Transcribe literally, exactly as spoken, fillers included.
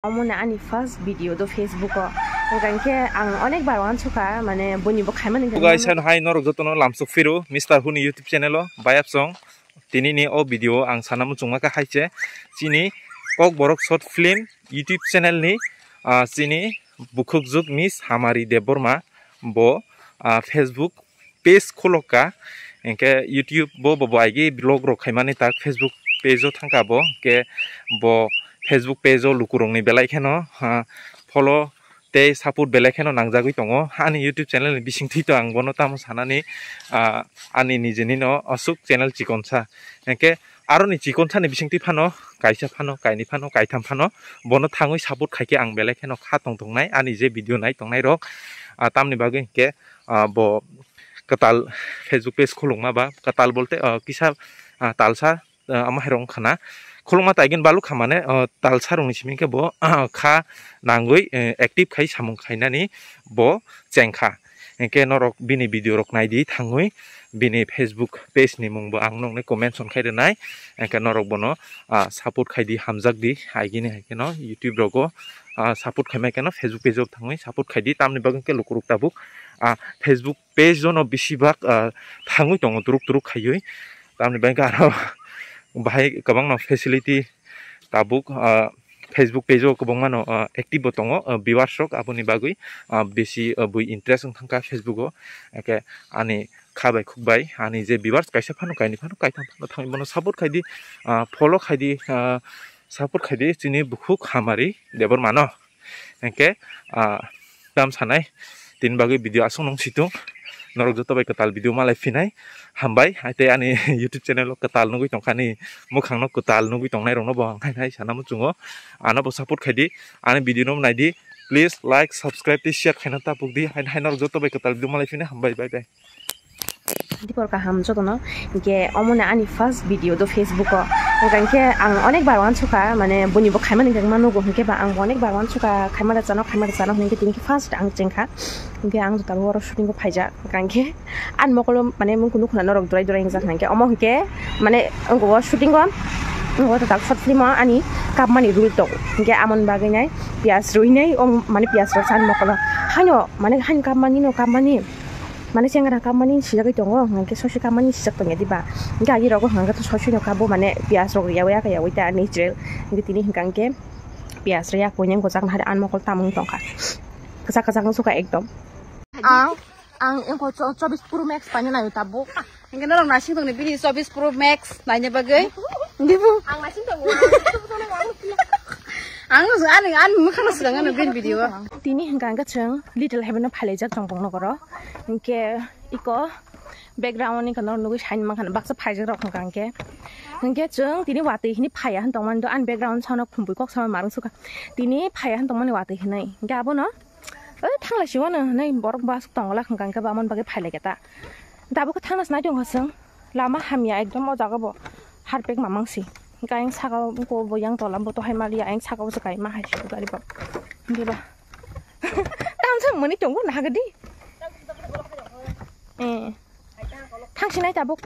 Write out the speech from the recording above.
Omo ni ani first video do Facebook o. Hwnkhe ang onek bar wansukha, mane, buini bo khaimani. Guys, ano hai norok jotono lamsok phiro Mister Hu ni YouTube channel o bayapsong. Tini ni o video o ang sana muchungma kha hai se chini Kokborok short film YouTube channel ni, ah, chini bukhukjuk Miss Hamari Debbarma bo, ah, Facebook page khulokka, hwnkhe YouTube bo, bo, bo aigi vlog rok khaimani tak Facebook page o thangkha bo, hwnkhe bo Facebook page o lukurokni belai kheno, ha, follow tei support belai kheno nangjagwi tongo. Ani YouTube channel ni bisingtwi to ang bono tamo sanani, ah, ani nijeni no aswk channel chikonsa. Hwnkhe aroni chikonsa ni bisingtwi phano kaisa phano, kainwi phano, kaitham phano bono thangwi support khaikhe ang belai kheno kha tong tongnai ani je video nai tongnai rok, ah, tamni bagwi hwnkhe, ah, bo kwtal Facebook page khulukma ba kwtal bolte, ah, kisa, ah, talsa, ah, ama hai rok wngkha na khulukma taigin baluk kha mane, ah, talsa rokni simi khe bo, ah, kha nangwi, eh, active khai samung khainani bo chengkha. Hwnkhe norok bini video rok naidi thangwi bini Facebook page ni mung bo ang nokni comment son khai rwnai. Hwnkhe norok bono, ah, support khaidi, hamjakdi, aigini hai kheno YouTube rogo, ah, support khaimai kheno Facebook page o thangwi support khaidi, tamni bagwi khe lukurok tabuk, ah, Facebook page o no bisi bak, ah, thangwi tongo turuk turuk khaiwi, tamni bagwi khe aro bahai kwbangma facility tabuk, ah, Facebook page o kwbangma no, ah, active bo tongo, ah, viewers rok, aboni bagwi, ah, bisi, ah, bui interest wng thangkha Facebook o, hwnkhe ani kha bai khuk bai ani je viewers kaisa phano kainwi phano kaitham phano thangwi bono support khaidi, ah, follow khaidi, ah, support khaidi chini bukhuk Hamari Debbarma no. Hwnkhe, ah, tam sanai tini bagwi video aswk nung situng norok joto bai kwtal video malai phinai hambai. Hai tei ani YouTube channel o kwtal nugwi tongkha ni mukhang no kwtal nugwi tongnai rok no bo ang hai hai sana muchungo, ano bo support khaidi, ani video no naidi, please like, subscribe tei share khaina ta pukdi. Hai hai norok joto bai kwtal video malai phinai hambai, bye bye. Dipor kaham jotono, hwnkhe omo ni ani first video do Facebook o. Hwnkhe ang onek bar wansukha, mane, buini bo khaimani hwnkhe ma nugo, hwnkhe ba ang bo onek bar wansukha, khaima da chano, khaima da chano, hwnkhe tini khe first ang chengkha. Hwnkhe ang jotabo oro shooting o phaijak, hwnkhe ani mokolo, mane, mung kunu khuna norok durai durai wngjak, hwnkhe omo hwnkhe, mane, wngkha o shooting o, wngkha o tatal short film o ani kapmani role tongo, hwnkhe amoni bagwi nai piyaj rwinai, o, mane, piyaj rok chani mokolo. Haino, mane, haino kapmani no, kapmani. Mane chengra kapmani sijagwi tongo, hwnkhe sosi kapmani sijak tongya diba? Hwnkhe agi rogo hwnkhe to sosi no kabo, mane piyaj rok riyawi aka yawi ta natural. Hwnkhe tini hwnkha hwnkhe piyaj rok yak poine gojak nahari ani mokol tamung tongkha. Kwchak kwchak wng sukha ekdom. Ang, ang engko cho-, chobis Pro Max paina naio tabuk. Hwnkhe norok naising tongni bini chobis Pro Max naina bagwi. Dibu. Ang naising tongo. Ang no, ani, ani mwkhang no swkang ano bini video. Tini hwnkha hwnkhe chwng Little Heaven o phailaijak tong bong nokoro. Hwnkhe iko background ni khe norok nugwi saini mankha baksa phaijak rok hwnkha hwnkhe. Hwnkhe chwng tini watwi hini phaiya hwn tongmani do ani background sound o khumpui kok sama marwng sukha. Tini phaiya hwn tongmani watwi hinwi. Hwnkhe abono, "Oi, thanglai si wano," hinwi borok bo aswk tongla hwnkha hwnkhe bo amoni bagwi phailaikha ta. Tabuk khe thangna se nai tongkha chwng. Lama hamya ekdom o jaga bo harpek mamang si. Hwnkhe ayang saka o bo yang tola bo to hai maliya ayang saka o se kaima hai si gari bo. Hwnkhe ba. Tamo chwng mwnwi tongo nahagadi. Eh. Thangsinai tabuk.